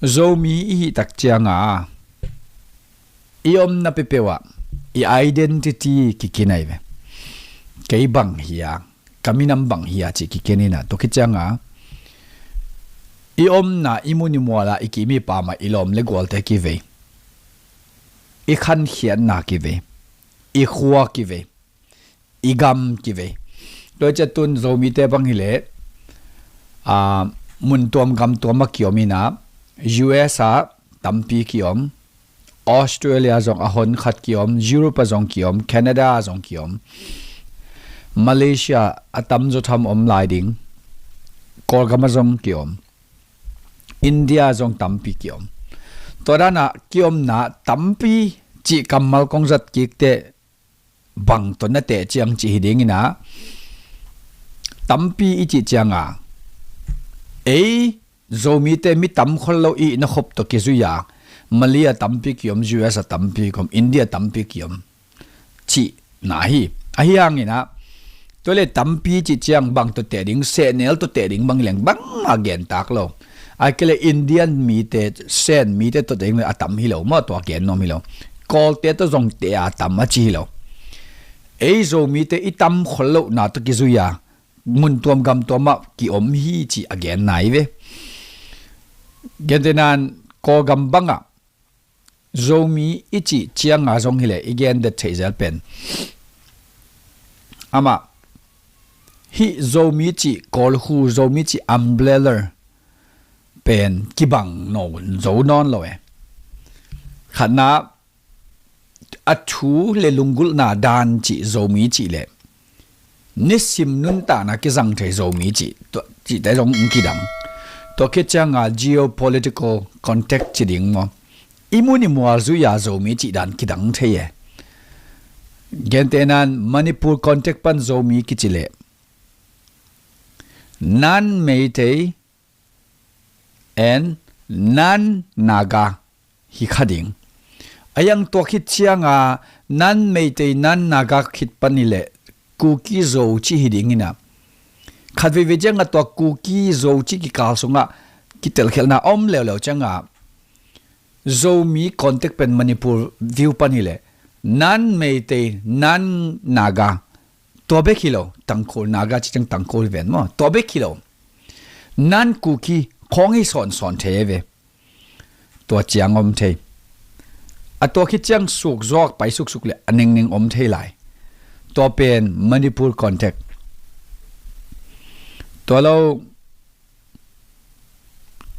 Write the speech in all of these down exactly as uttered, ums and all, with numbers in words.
Zomi i hih tak cianga i omna peuhpeuh ah i identity kikin ahi ve. Kei bang hi a, ka minam bang hi a cih kikin ina, tua khit cianga i omna, i mun i mual ah i kim i pam ah i lawm le gualte kivei, i khankhiatna kivei, i khua kivei, i gam kivei. Tua ciang tun Zomite bang hileh, aa, mun tuam gam tuam ah ki-om ina, U S ah tampi ki-om, Australia zong a hon khat ki-om, Europe ah zong ki-om, Canada ah zong ki-om, Malaysia a tamzaw tham om lai ding, Kawlgam ah zong ki-om, India ah zong tampi ki-om. Tua dan a ki-omna tampi cih kammal kong zat kik teh, bang tawh na teh ciang cih hi ding ina, tampi i cih cianga ei Zomite mi tam khol lo i na khop tawh kizui a, Malay ah tampi ki-om, U S ah tampi ki-om, India ah tampi ki-om cihna hi. Ahi hangina, tua le tampi cih ciang bang tawh teh ding, sehnel tawh teh ding bang leng bangmah gen tak lo. Ahih kei leh Indian mite, Sen mite tawh teh ding le a tam hi lo maw, tua gen nuam hi lo. Kawlte tawh zong teh a tam a ci hi lo. Ei Zomite i tam khol lohna tawh kizui a, mun tuam gam tuam ah ki-om hi cih a genna hi ve. Gentehna in Kawlgam bangah Zomi i cih cianga zong hileh i gen det theih zel pen, amah hih Zomi cih Kawl khu, Zomi cih umbrella pen kibang nawn zo nawn lo e. Khatna, a thu le lunggulhna dan cih Zomi cih le nisim nuntakna kizang thei Zomi cih, tua cihte zong kidang. Tua khit cianga geopolitical context ci ding maw, i mun i mual zui a Zomi cih dan kidang thei e. Gentehna in Manipur context pan Zomi kici le non-Meitei and non-Naga hi kha ding. A yang tua khit cianga non-Meitei, non-Naga khit pan hileh Kuki Zo ci hi ding ina, khat veivei cianga tua Kuki Zo ci kikal sungah kitelkhialhna om leuleu cianga Zomi context pen Manipur view pan hileh non-Meitei, non-Naga, tua bek hi lo, Tangkhul, Naga ci ciang Tangkhul hi ven maw, tua bek hi lo, non-Kuki khawng hi sawnsawn thei ve. Tua ciang om thei. A tua khit ciang suk zuak pai suksuk le a ningning om thei lai. Tua pen Manipur context. Tua lo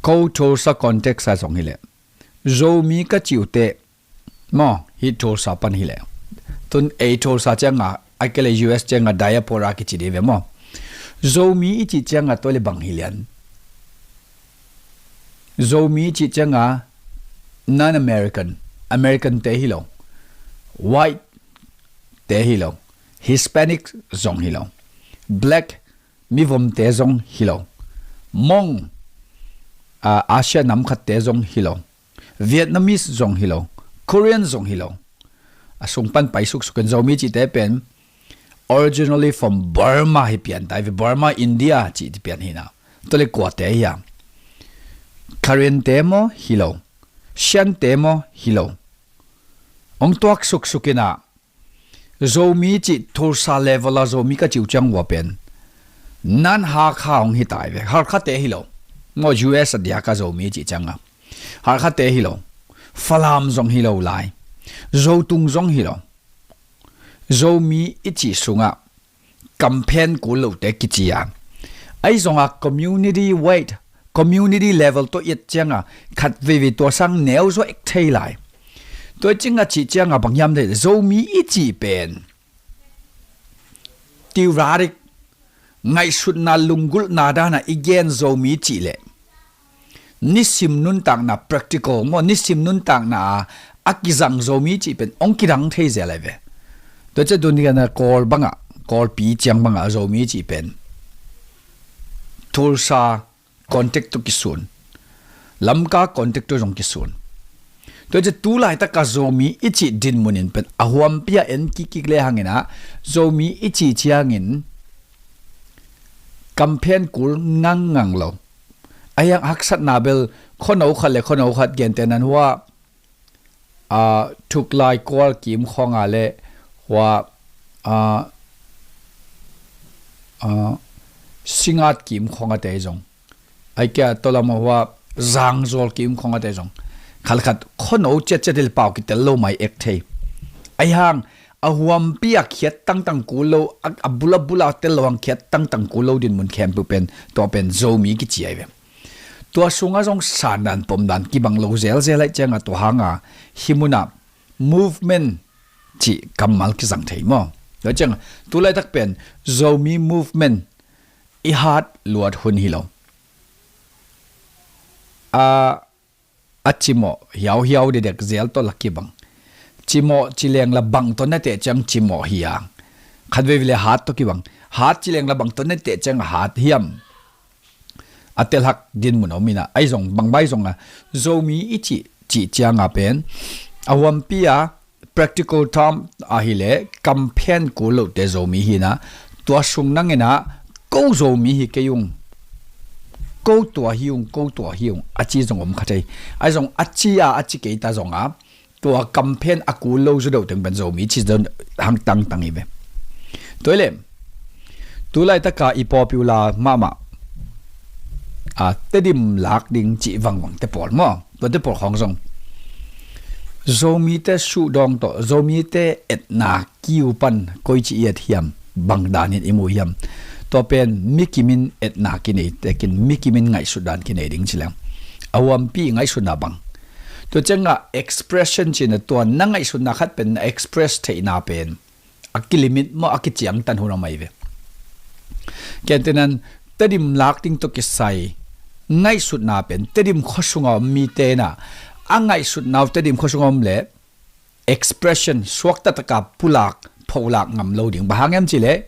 ko Tulsa context ah zong hileh Zomi ka ci uh teh maw, hih Tulsa pan hileh, tun ei Tulsa cianga, ahih kei leh U S cianga diaspora kici dih ve maw. Zomi i cih cianga tua le bang hi lian. Zomi i cih cianga non-American, American te hi lo, white te hi lo, Hispanic zong hi lo, black, mivomte zong hi lo, Hmong, a, Asia nam khatte zong hi lo, Vietnamese zong hi lo, Korean zong hi lo. A sung pan pai suksuk in Zomi cihte pen originally from Burma hi pian ta hi ve, Burma, India cih hi pian hi na. Tua le kuate hi a, Karen te maw hi lo, Shan te maw hi lo. Hong tuak suksuk in a, Zomi cih Tulsa level a Zomi ka ci uh ciang ua pen non-Hakha hong hi ta hi ve. Hakha te hi lo. Maw, U S a diak a Zomi cih cianga, Hakha te hi lo. Falam zong hi lo lai. Zotung zong hi lo. Zomi i cih sungah kamphen kul lote kici a, ahi zonga community weight, community level tawh i et cianga khat veivei tua sang neu zaw ek thei lai. Tua cianga cih cianga bang hiam thei, Zomi i cih pen theoretic, ngaihsutna, lunggulhna dana i gen Zomi cih leh nisim nuntakna, practical maw, nisim nuntakna a, a kizang Zomi cih pen hong kidang thei zel ahi ve. Tua ciang tuni a Kawl bangah, Kawlpi ciang bangah Zomi cih pen Tulsa context tawh kisun, Lamka context tawh zong kisun. Tua ciang tu laitaka Zomi i cih dinmun in pen a huampi a en kikkik le hangin a, Zomi i cih ciangin kamphen kul ngangngang lo, Ahi hang haksatna bel khuano khat le khuano khat gentehna in hua, a, thuklai kual kim khawng a le hua, a, a, singat kim khawng a te zong, ai kia tawlam a hua zangzual kim khawng a te zong, khat le khat khuano ciatciat hil pau kitel lo mai ek thei. Ahi hang a huampi a khiat tangtang kul lo, a, a bula bula tel lo hang khiat tangtang kul lo dinmun khempeuh pen, tua pen Zomi kici ahi ve. Tua sungah zong sandan pomdan kibang lo zelzel aih ciangah tua hangah hih munah movement cih kammal kizang thei maw? Tua ciangah tulaitak pen Zomi movement i hat luat hun hi lo. A, a cimawh hiauhiau dedek zel tawh la kibang. Cimawh cileng la bang tawh na teh ciang cimawh hi a, khat veivei le hat tawh kibang. Hat cileng la bang tawh na teh ciang hat hiam? A telhak dinmun om inah, ahi zong bangbai zong a Zomi i cih cih cianga pen a huampi a practical term ahi le kamphen kul lote Zomi hi inah, tua sung nang inah ko Zomi hi kei ung, ko tua hi ung, ko tua hi ung a ci zong om kha thei. Ahi zong a ci a, a ci kei ta zong a tua kamphen a kul lo zaw deuh teng pen Zomi ci zaw hang tangtang hi ve. Tua hi le tulaitaka i popular mahmah a, Tedim lak ding cih vangvang te pawl maw? Tua te pawl khawng zong Zomite suhdawng tawh Zomite etna kiu pan koici i et hiam, bang danin i mu hiam? Tua pen mikimin etna kinei tekin mikimin ngaihsut dan kinei ding ci leng a huampi ngaihsutna bang. Tua ciangah expression cihna tua na ngaihsutna khat pen na express theihna pen a kilimit maw, a kiciangtan hun a mai ve. Kentinan Tedim lak ding tawh kisai ngaihsutna pen Tedim khuasunga om mite na a ngaihsutna uh Tedim khuasunga om le expression suaktataka pulak pholak ngam lo ding. Bang hang em cih le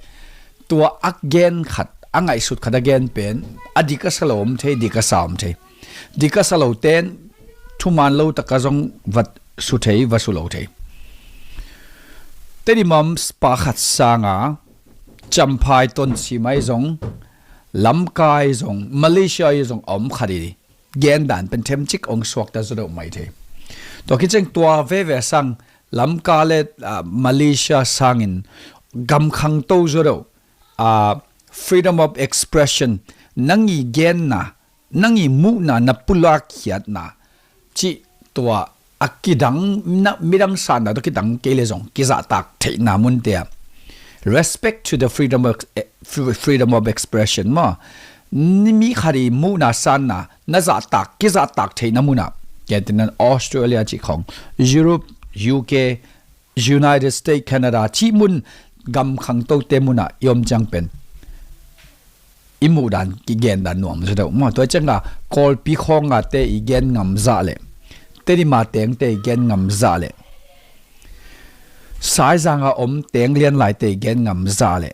tua a gen khat, a ngaihsut khat a gen pen a dik a sa lo om thei, dik a sa om thei. Dik a sa lo ten thuman lo taka zong va su thei, va su lo thei. Tedim a om pa khat sanga Champhai, Tonsim ahi zong, Lamka ahi zong, Malaysia ahi zong a om khat i gen dan pen themcik ong suakta zaw deuh mai thei. Tua khit ciang tua veve sang Lamka le, ah, Malaysia sangin gam khangto zaw deuh, ah, freedom of expression, nang i genna, nang i muhna, na pulak khiatna cih tua a kidang na, midang sanna tawh kidang kei le zong kizahtak theihna munte ah respect to the freedom of, eh, freedom of expression maw? Ni mi khat i muhna sanna na zahtak, kizahtak theihna munah, kentinan Australia cih khawng, Europe, U K, United States, Canada cih mun, gam khangtote munah i om ciang pen i muhdan kigendan nuam zaw deuh maw? Tua cianga Kawlpi khawnga te i gen ngam zah le Tedim a tengte i gen ngam zah le Saizanga om teng lianlaite i gen ngam zah le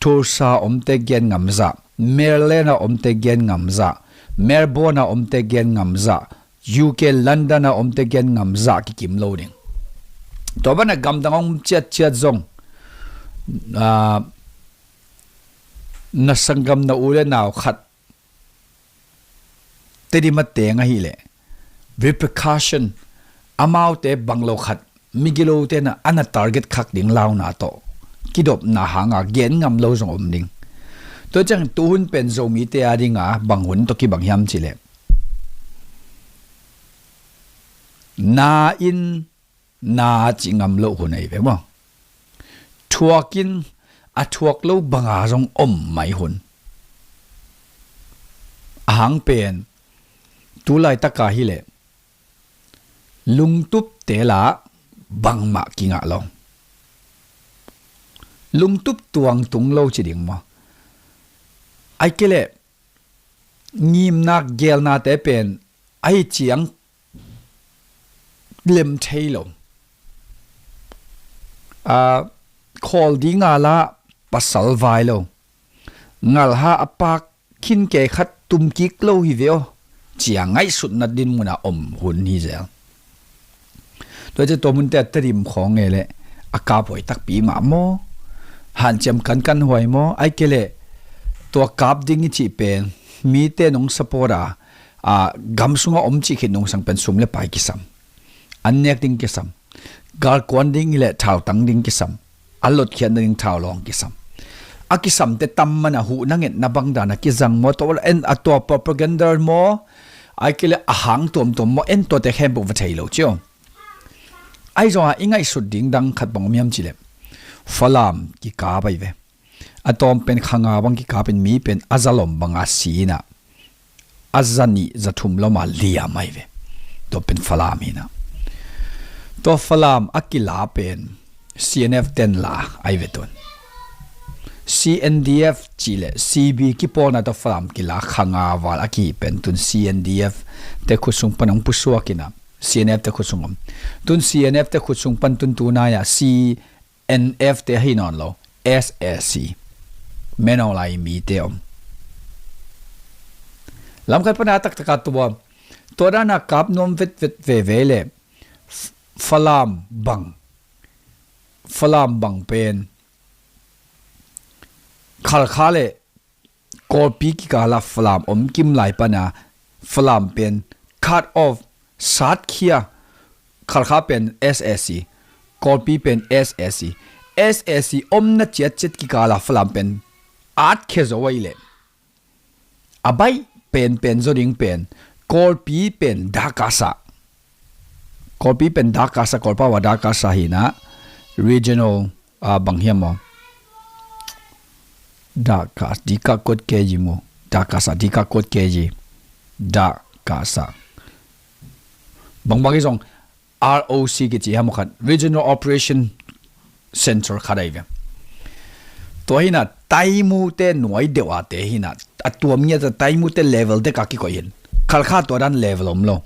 Tulsa omte gen ngam zah, Maryland a omte gen ngam zah, Melbourne a omte gen ngam zah, U K London a omte gen ngam zah kikim lo ding. Tua banah gamdang a om ciatciat zong, ah, na sanggam na u le nau khat Tedim a teng ahileh repercussion, amaute bang lo khat migilote na ana target khak ding launa tawh kidopna hanga gen ngam lo zong om ding. Tua ciang tuhun pen Zomite a dinga bang hun tawh kibang hiam cileh, na in na cih ngam loh hun ahi ve maw? Thuakin a thuak lo banga zong om mai hun. Ahang pen tulaitaka hileh lungtupte lah bangmah kingah lo. Lungtup tuangtung lo ci ding maw? Ai kei leh ngimnak gelnate pen ahi ciang lem thei lo. A, khawl dinga lah pasal vai lo. Ngalha a pak khinke khat tumkik lo hi ve aw, cia ngaihsutna dinmuna om hun hi zel. Tua cia tua munte a Tedim khawng nge leh a kap huai takpi mah maw? Hanciam kankan huai maw? Ai kei leh tua kap ding i cih pen mite nong support a, a, gam sungah om cih khit nungsang pen sum le pai kisam. An nek ding kisam. Galkuan ding hileh thautang ding kisam. A lotkhiatna ding thaulawng kisam. A kisamte tam mana huhna ngetna bang dana kizang maw, tua en a tua propaganda maw, ai kei le a hang tuamtuam maw, en tuate khempeuh va thei lo cio. Ai zongah i ngaihsut ding dang khat bang om hiam cileh, Falam kikap ai ve. A tawm pen kha nga bang kikapin mi pen a zalom banga si inah a zanih zathum loma liam ai ve. Tua pen Falam hinah. Tua Falam a kila pen C N F ten la ai ve tun. C N D F cileh C B kipawlna tua Falam kila kha nga val a kihi pen tun C N D F te khut sung pan hong pusuak inah C N F te khut sung om. Tun C N F te khut sung pan tun tunai ah C N F te ahi nawn lo, S A C, Min Aung Hlaing mite om. Lamkhat pana taktaka tua, tua dana kap nuam vetvet veve le F-, Falam bang, Falam bang pen Khalkha le Kawlpi kikala Falam om kim lai pana Falam pen cut off, satkhia. Khalkha pen S A C, Kawlpi pen S A C. S A C omna ciatciat kikala Falam pen atkhia zo ai leh a baih penpen zaw ding pen Kawlpi pen dakasa. Kawlpi pen dakasa, Kawlpau a dakasa hinah regional, ah, bang hiam maw? Daka, dika kot keji mu. Dakasa, dika kot keji. Dakasa. Bangbang i zong R O C kici hiam maw khat. Regional Operation Center khat ai ve. Tua hinah Taimute nuai deuh a te hinah a tuam ngiat a Taimute level deka kikoih hin. Khalkha tua dan level om lo.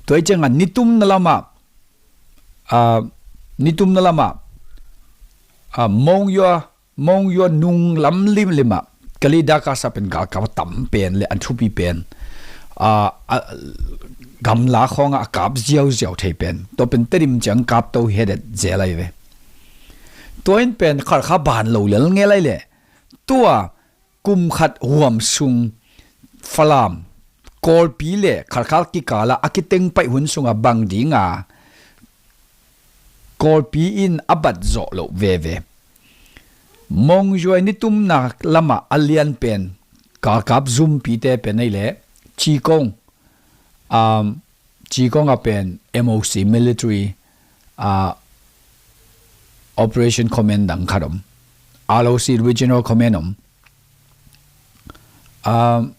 Tua i cianga nitumna lama, ah, nitumna lama, ah, Monywa, Monywa nung lam limlima Kali dakasa pen galkap a tam pen le an thupi pen, ah, ah, gamla khawngah a kap ziauziau thei pen. Tua pen Tedim ciang kap to hedet zel ai ve. Tua in pen Khalkha ban lo lel ngel ai le. Tua kum khat huam sung Falam, Kawlpi le Khalkha kikala a kiteng paih hun sunga bang dinga Kawlpi in a bat zawh loh veve. Monywa nitumna lama a lian pen galkap zumpite pen ei le Cikong, um, Cikong a pen M O C military, uh, operation command dang khat om. R O C regional command om. Um,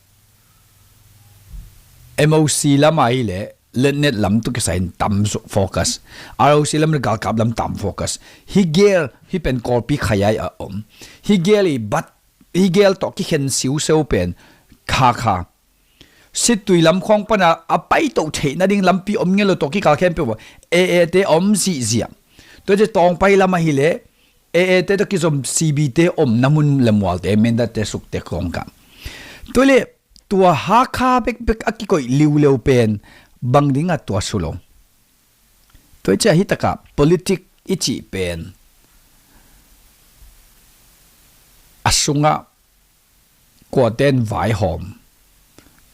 M O C lam ahi le Letnet lam tu kisai in tam zo focus. R O C lam le galkap lam tam focus. Hi gel hi pen Kawlpi khayaai a om. Hi gel i bat, hi gel tawh kikhen siuseu pen Kha kha. Sittui lam khawng pana a paito theihna ding lampi om ngel lo tawh kikal khempeuh a A A te om zihziah. Tua ci Tawngpai lam ahi le A A te tawh kizom C B te omna mun le mualte, Mindat te, Suk te khawng kah. Tua le tua Hakha bekbek a kikoih liuleu pen bang dingah tua su lo. Tua i ciah hi takah politik i cih pen a sungah kuate in vaihawm,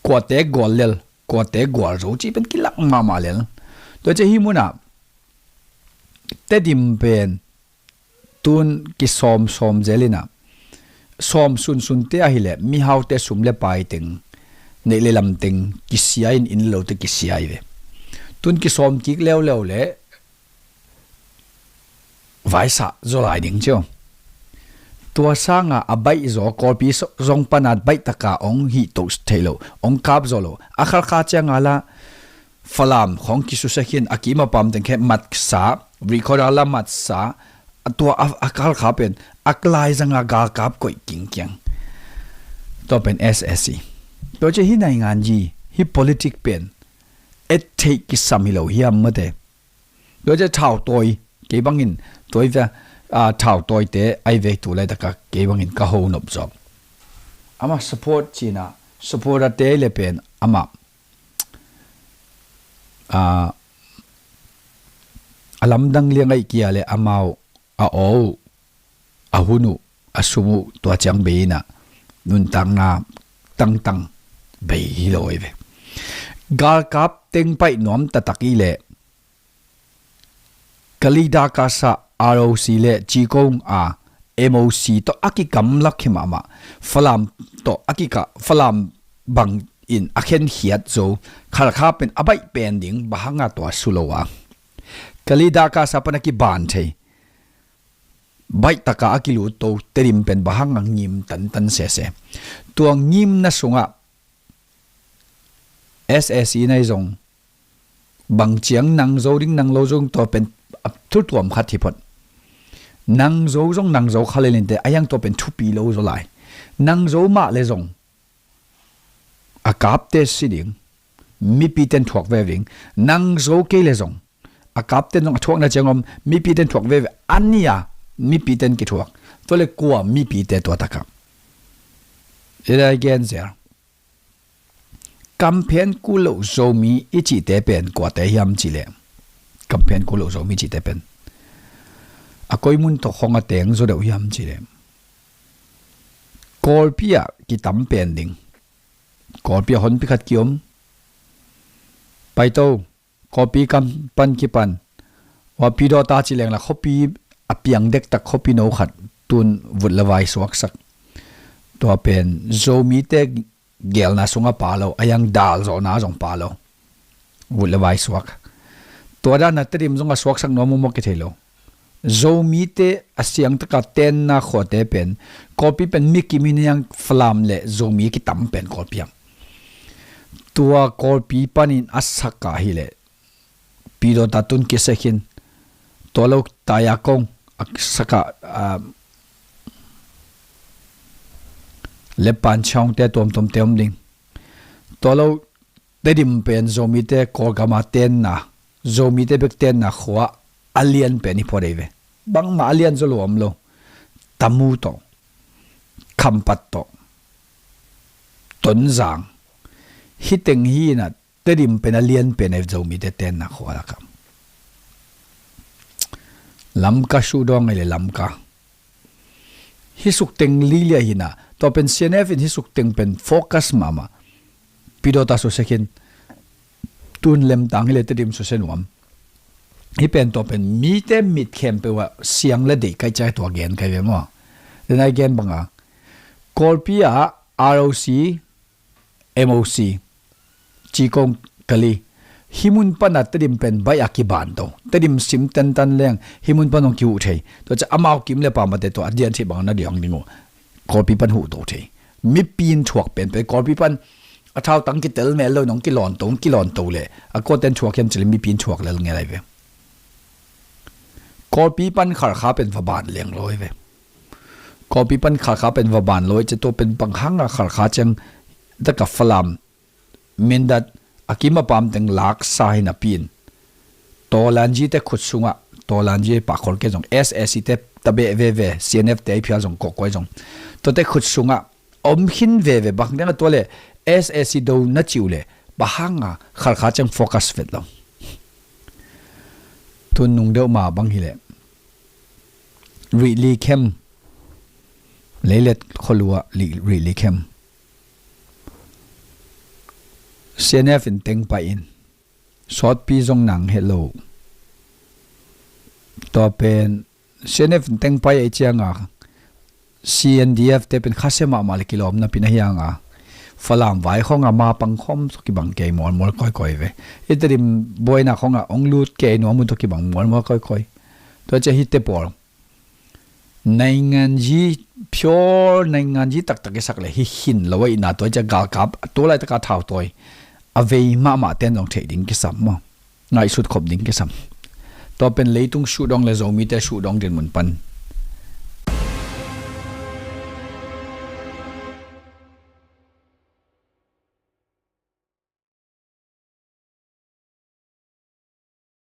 kuate guallel, kuate gualzo cih pen kilak mahmah lel. Tua i ciah hi munah Tedim pen tun kisawmsawm zel inah, sawm sunsunte ahileh mihaute sum le pai teng, neih le lam teng kisia in, inn le lote kisia hi ve. Tun kisawm kik leuleu le vaisah zaw lai ding cio. Tua sanga a baih zaw, Kawlpi zong pana baih taka ong hih to thei lo, ong kap zaw lo. A Khalkha cianga la Falam khawng kisusia khin a kima pam teng khe matsa, Rihkhawdar la matsa, a tua a, a Khalkha pen a lai zanga galkap koih kingkiang. Tua pen S S C. Tua cia hi naingan ji, hi politik pen et theih kisam hi lo hiam mate. Tua cia thautawi kei bangin, tua i via, a, thautawite ai ve tu laitaka kei bangin ka ho nop zawk. Ama support cina, supporter te le pen ama, a, a lamdang liang aih kia le amau a aw uh, a hun uh, a sum uh, tua ciang bei inah nuntakna tangtang bei hi lo ei ve. Galkap teng paih nuam taktak i leh Kalida Kasa R O C le Cikong a M O C tawh a kigamla khe mahmah. Falam tawh a kika Falam bang in a khenkhiat zo. Khalkha pen a baih pen ding, bang hanga tua su lo a. Kalida Kasa pan a kiban thei. Baih taka a kilut to, Tedim pen bang hanga ngim tantan sese. Tua ngimna sungah S A C nai zong bang ciang nang zo ding, nang lo zong tua pen a thutuam khat hi phot. Nang zo zong nang zo kha lelin te a yang tua pen thupi lo zo lai. Nang zo mah le zong a kapte si ding, mipi ten thuak ve ding. Nang zo kei le zong a kapte zong a thuakna ciang om, mipi ten thuak ve ve. A nia mipi ten kithuak. Tua le kua mipi te tua takah i lai gen zel. Kamphen ku lo Zomi i cihte pen kuate hiam cileh? Kamphen ku lo Zomi cihte pen a koi mun tawh khong a teng zo deuh hiam cileh? Kawlpi ah kitam pen ding. Kawlpi ah honpi khat kiom. Paito, Kawlpi kam pan kipan. Wa pidawta cileng la khopi a piang dektak khopi no khat tun vut le vai suaksak. Tua pen Zomite gelna sungah pa lo, a yang dal zawhna zong pa lo. Vut le vai suak. Tua dana Tedim zong a suaksak nuam uh maw kithei lo. Zomite a siangtaka tenna khuate pen Kawlpi pen mi kim in a yang Falam le Zomi kitam pen Kawlpi ang. Tua Kawlpi panin a saka hileh pidawta tun kisekhin. Tua lo taya kong a saka, ah, le pan chawngte tuamtuamte om ding. Tua lo Tedim pen Zomite Kawlgama tenna, Zomite bek tenna khua a lian pen i phuadei ve. Bangmah a lian zo lo om lo. Tamu tawh, Khampat tawh, Tonzang, hiteng hi inah Tedim pen a lian pen a Zomite tenna khua lakah. Lamka suhdawng ngai le Lamka. Hi sukteng lilia hina. Tua pen C N F in hi sukteng pen focus mahmah. Pidawta susekhin. Tun lemtang hi le Tedim suse nuam. Hi pen tua pen mite mit khempeuh ah siang le deih kai cai tua gen kai ve maw? Denai gen banga Kawlpi ah R O C, M O C, Cikong, Kali. Hi mun pana Tedim pen baih a kiban to. Tedim sim tantan leng hi mun pan hong kihuh thei. Tua ca amau kim le pamate tua a dian thei bang na diang ding uh. Kawlpi pan huh to thei. Mipi in thuak penpen Kawlpi pan a thautang kitel mel lo nong kilawn to, nong kilawn to le a kuaten thuak hiam cileh mipi in thuak lel ngelai ve. Kawlpi pan Khalkha pen va ban leng lo ve. Kawlpi pan Khalkha pen va ban lo i ci tua pen bang hanga Khalkha ciang taka Falam Mindat a kim a pam teng laksa hi napi in Tawlanji te khut sungah, Tawlanji pahkholke zong S A C te tabeh veve, C N F te a i phial zong kawkkuai zong tuate khut sungah om khin veve bang deng a tua le S A C do na ciu le bang hanga Khalkha ciang focus vet lo. Tun nung deuh ma bang hileh Rihli khem, Leilet kholua Rihli khem. C N F in teng pai in sawtpi zong nang het lo. Tua pen C N F in teng pai a i cianga C N D F te pen khasia mahmah le kilawm napi na hianga Falam vai khonga ma pang khom tawh kibang kei mualmual koikoi ve. I Tedim buaina khonga ong lut kei nuam uh tawh kibang mualmual koikoi. Tua cia hite pawl nainganji phiawl, nainganji taktak i sak le hi khin lo a ina tua cia galkap a tua laitaka thautawi a vei mahmah ten zong theih ding kisam maw? Ngaihsut khop ding kisam. Tua pen leitung suhdawng le Zomite suhdawng dinmun pan